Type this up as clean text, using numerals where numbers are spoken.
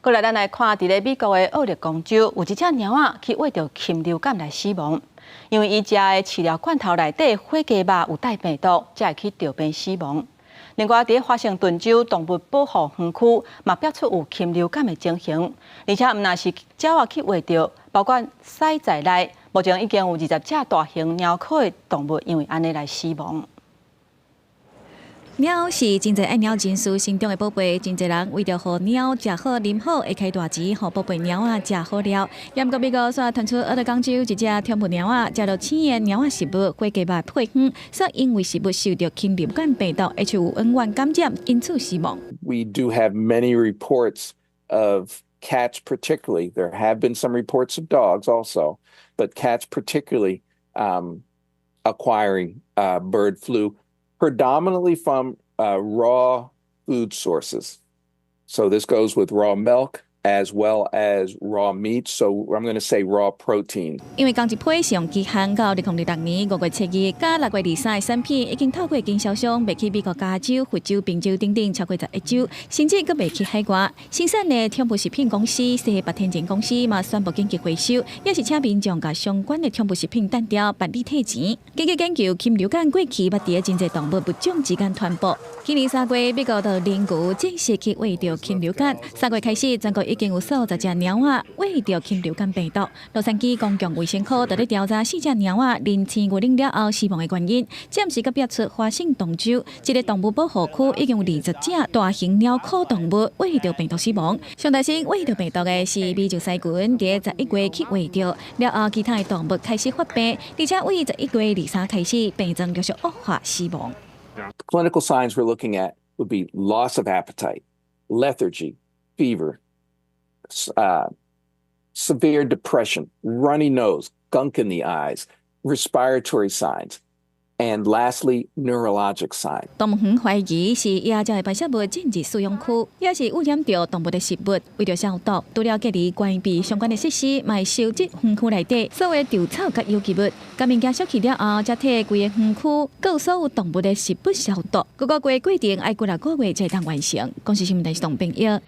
過來，咱來看佇咧美國的奧勒岡州，有一隻貓仔去穢著禽流感來死亡，因為伊食的飼料罐頭內底火雞肉有帶病毒，才會去著病死亡。另外，佇咧華盛頓州動物保護園區嘛，爆出有禽流感的情形，而且毋但是鳥仔去穢著，包括獅在內，目前已經有20隻大型貓科的動物因為按呢來死亡。貓是真濟愛貓人士心中的寶貝，真濟人為著予貓食好啉好，會開大錢予寶貝貓仔食好料。毋過美國煞傳出奧勒岡州一隻寵物貓仔食著生的貓仔食物火雞肉配方，煞因為食物受著禽流感病毒 H5N1 感染，因此死亡。 We do have many reports of cats, particularly. There have been some reports of dogs also, but cats particularly acquiring bird flu, predominantly from raw food sources. So this goes with raw milk as well as raw meat. So I'm going to say raw protein. 因為仝一批使用期限到2026年5月7日佮6月23的產品，已經透過經銷商賣去美國加州、佛州、賓州等等超過11州，甚至閣賣去海外。生產的寵物食品公司西北天前公司嘛宣布緊急回收，也是請民眾共相關的寵物食品單調辦理退錢。根據研究，禽流感過去捌佇真濟動物物種之間傳播。今年3月，美國就鄰國正式去穢著禽流感。3月開始，全國已經有數十隻貓仔穢著禽流感病毒。洛杉磯公共衛生科佇咧調查四隻貓仔啉生牛奶了後死亡的原因。暫時閣爆出華盛頓州這個動物保護區已經有20隻大型貓科動物穢著病毒死亡。上大先穢著病毒的是美洲獅群，佇11月去穢著，了後其他的動物開始發病，而且為11月23開始病狀陸續惡化死亡。 Clinical signs we're looking at would be loss of appetite, lethargy, fever, severe depression, runny nose, gunk in the eyes, respiratory signs, and lastly, neurologic signs. 動物園懷疑是鴨隻的排泄物進入飼養區，抑是污染著動物的食物。為著消毒，除了隔離關閉相關的設施，嘛會收集園區內底所有的稻草佮有機物。共物件燒去了後，才替規个園區佮所有動物的食物消毒。閣過過程愛幾若個月才會當完成。公視新聞電視董編譯。